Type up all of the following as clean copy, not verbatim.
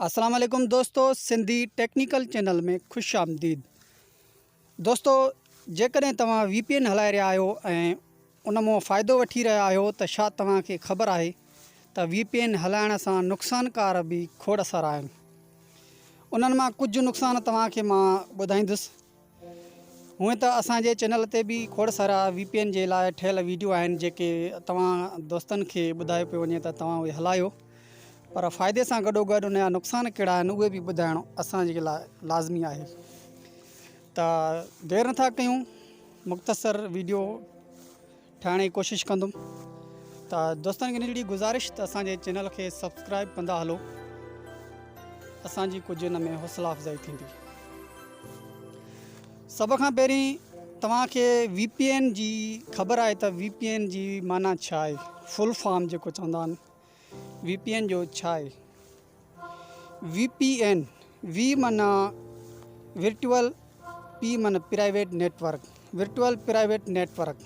اسلام عليڪم دوستو سنڌي ٽيڪنيڪل چينل ۾ خوش آمديد دوستو جيڪڏهن توهان وي پي اين هلائي رهيا آهيو ۽ ان مون فائدو وٺي رهيا آهيو ته ڇا توهان کي خبر آهي ته وي پي اين هلائڻ سان نقصانڪار به کوڙ سارا آهن انهن مان ڪجهه نقصان توهان کي مان ٻڌائيندس هونئن ته اسان جي چينل تي به کوڙ سارا وي پي اين جي لاء ٺهيل ويڊيو آهن جيڪي توهان دوستن کي ٻڌايو پيو وڃي ته توهان اهي هلايو پر فائدي سان گڏو گڏ ان جا نقصان ڪهڙا آهن اهي به ٻڌائڻ اسان جي لاء لازمي آهي ته دير نٿا ڪيون مختصر ويڊيو ٺاهڻ جي ڪوشش ڪندم ته دوستن کي ننڍڙي گذارش ته اسان جي چينل کي سبسڪرائب ڪندا هلو اسان جي ڪجهه ان ۾ حوصلا افزائي ٿيندي سڀ کان پهرين توهان کي وي پي اين جي خبر آهي ته وي پي اين جي معنيٰ ڇا آهي فل فارم جيڪو چوندا آهن وي پي اين جو ڇا آهي وي پي اين، وي معنيٰ ورچوئل، پي معنيٰ private network, virtual private network.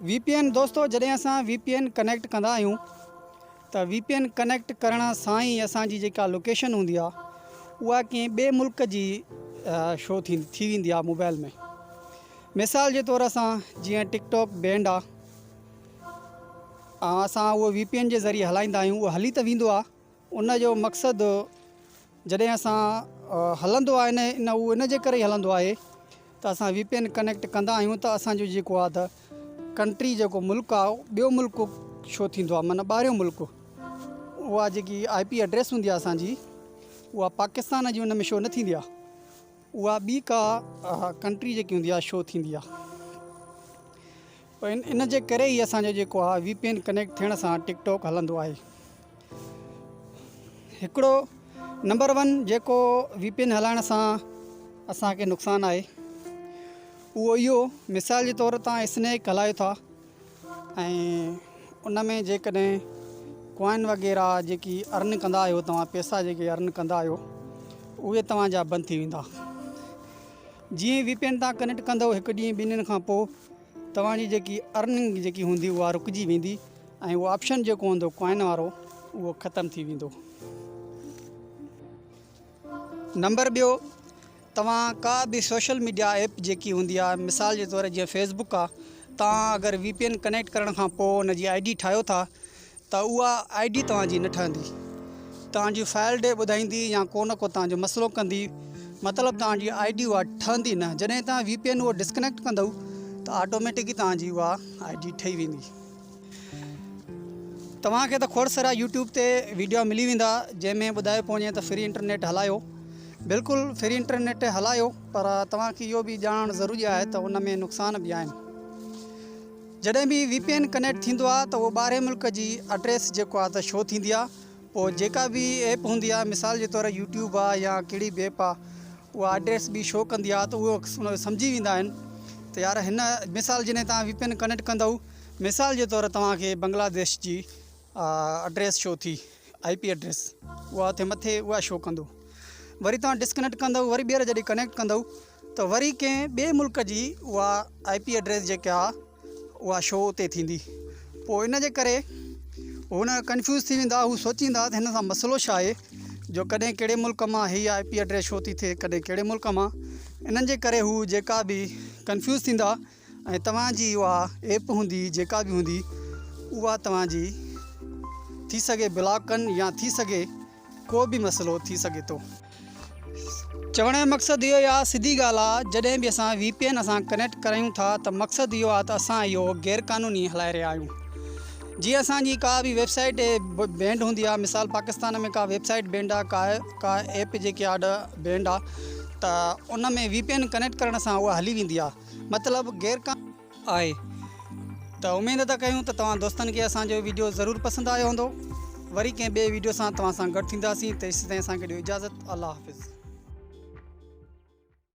V P N دوستو جڏهن اسان وي پي اين ڪنيڪٽ ڪندا آهيون ته وي پي اين ڪنيڪٽ ڪرڻ سان ئي اسان جي جيڪا لوڪيشن هوندي آهي اها ڪنهن ٻئي ملڪ جي شو ٿي ٿي ويندي آهي موبائل ۾ مثال جي طور اسان جيئن ٽڪ ٽاڪ بينڊ آهي ۽ اسان اهو وي پي اين جي ذريعي هلائيندا آهيون اهو هلي ته ويندو آهي ان جو مقصد جڏهن اسان هلندو آهي ان اهو ان جي ڪري ئي هلندو آهي ته اسان وي پي اين ڪنيڪٽ ڪندا آهيون ته اسانجو جيڪو آهي ته ڪنٽري جيڪو ملڪ آهي ٻيو ملڪ شو ٿيندو آهي معنيٰ ٻاهريون ملڪ اها جيڪي آء پي ايڊريس هوندي آهي اسانجي اها پاڪستان جي ان ۾ شو نه ٿيندي آهي اها ٻي ڪا ڪنٽري جيڪي هوندي آهي شو ٿيندي آهي ان جي ڪري ئي اسانجو جيڪو آهي وي پي اين ڪنيڪٽ ٿيڻ سان ٽڪ ٽاڪ هلندو آهي هڪڙو نمبر ون جيڪو وي پي اين هلائڻ سان اسانکي نقصان آهي اهو اهو مثال جي طور تان اسنيڪ هلايو ٿا ۽ ان ۾ جيڪڏهن ڪوائن وغيره جيڪي ارن ڪندا آهيو توهان پيسا جيڪي ارن ڪندا آهيو اهي توهان جا بند ٿي ويندا جيئن وي پي اين تان ڪنيڪٽ ڪندو هڪ ڏينهن ٻن ڏينهن کان پوء توهان جي جيڪي ارننگ جيڪي هوندي اها رڪجي ويندي ۽ اهو آپشن جيڪو هوندو ڪوائن وارو اهو ختم ٿي ويندو نمبر ٻيو توهان ڪا به سوشل ميڊيا ايپ جيڪي هوندي آهي مثال جي طور جيئن فيس بڪ آهي توهان اگر وي پي اين ڪنيڪٽ ڪرڻ کان پوء ان جي I D ٺاهيو ٿا ته اها I D توهان جي نه ٺهندي توهان جي فائل ڊي ٻڌائيندي يا ڪو نه ڪو توهان جو مسئلو ڪندي مطلب توهان جي I D اها ٺهندي نه جڏهن توهان وي پي اين اهو ڊسڪنيڪٽ ڪندو ته آٽوميٽڪ توهان جي اها I D ٺهي ويندي توهان کي ته کوڙ سارا يوٽيوب تي ويڊيو ملي ويندا جنهن ۾ ٻڌايو پيو وڃي ته فري انٽرنيٽ هلايو بلڪل فري انٽرنيٽ هلايو پر توهان کي اهو به ڄاڻڻ ضروري آهي ته ان ۾ نقصان به آهن جڏهن به وي پي اين ڪنيڪٽ ٿيندو آهي ته اهو ٻاهرين ملڪ جي اڊريس جيڪو آهي ته شو ٿيندي آهي پوء جيڪا به ايپ هوندي آهي مثال جي طور يوٽيوب آهي يا ڪهڙي به ايپ آهي اها ايڊريس به شو ڪندي آهي ته اهو سمجهي ويندا آهن ته يار هن مثال جڏهن توهان وي پي اين ڪنيڪٽ ڪندو مثال جي طور توهان کي بنگلاديش جي ايڊريس شو ٿي آئي پي ايڊريس اها اتي مٿي اها شو ڪندو وري توهان ڊسڪنيڪٽ ڪندو وري ٻيهر جڏهن ڪنيڪٽ ڪندو ته وري ڪنهن ٻئي ملڪ جي اها آئي پي ايڊريس جيڪا اها شو اتي ٿيندي پوء ان جي ڪري هو نه ڪنفيوز ٿي ويندا هو سوچيندا ته هن سان مسئلو ڇا آهي جو ڪڏهن ڪهڙي ملڪ مان هي آئي پي ايڊريس شو ٿي ٿئي ڪڏهن ڪهڙي ملڪ مان انهن جي ڪري هو جيڪا به ڪنفيوز ٿيندا ۽ توهان جي اها ايپ هوندي جيڪا به هوندي اها توهان جي ٿي سگهي بلاڪ ڪن يا ٿي سگهي ڪو به مسئلو ٿي سگهي ٿو. چوڻ جو مقصد اهو آهي سڌي ڳالهه آهي جڏهن به اسان وي پي اين سان ڪنيڪٽ ڪرايون ٿا ته مقصد اهو آهي ته اسان اهو غير قانوني هلائي رهيا آهيون جيئن اسان جي ڪا به ويب سائيٽ بينڊ هوندي آهي مثال پاڪستان ۾ ڪا ويب سائيٽ بينڊ آهي ڪا ڪا ايپ جيڪي آهي بينڊ آهي ته ان ۾ وي پي اين ڪنيڪٽ ڪرڻ سان اها هلي ويندي آهي مطلب غير آهي ته اميد ٿا ڪيون ته توهان دوستن کي اسان جو ويڊيو ضرور پسند آيو هوندو وري ڪنهن ٻئي ويڊيو سان توهان سان گڏ ٿينداسين تيسين تائين اسان کي ڏيو اجازت الله حافظ.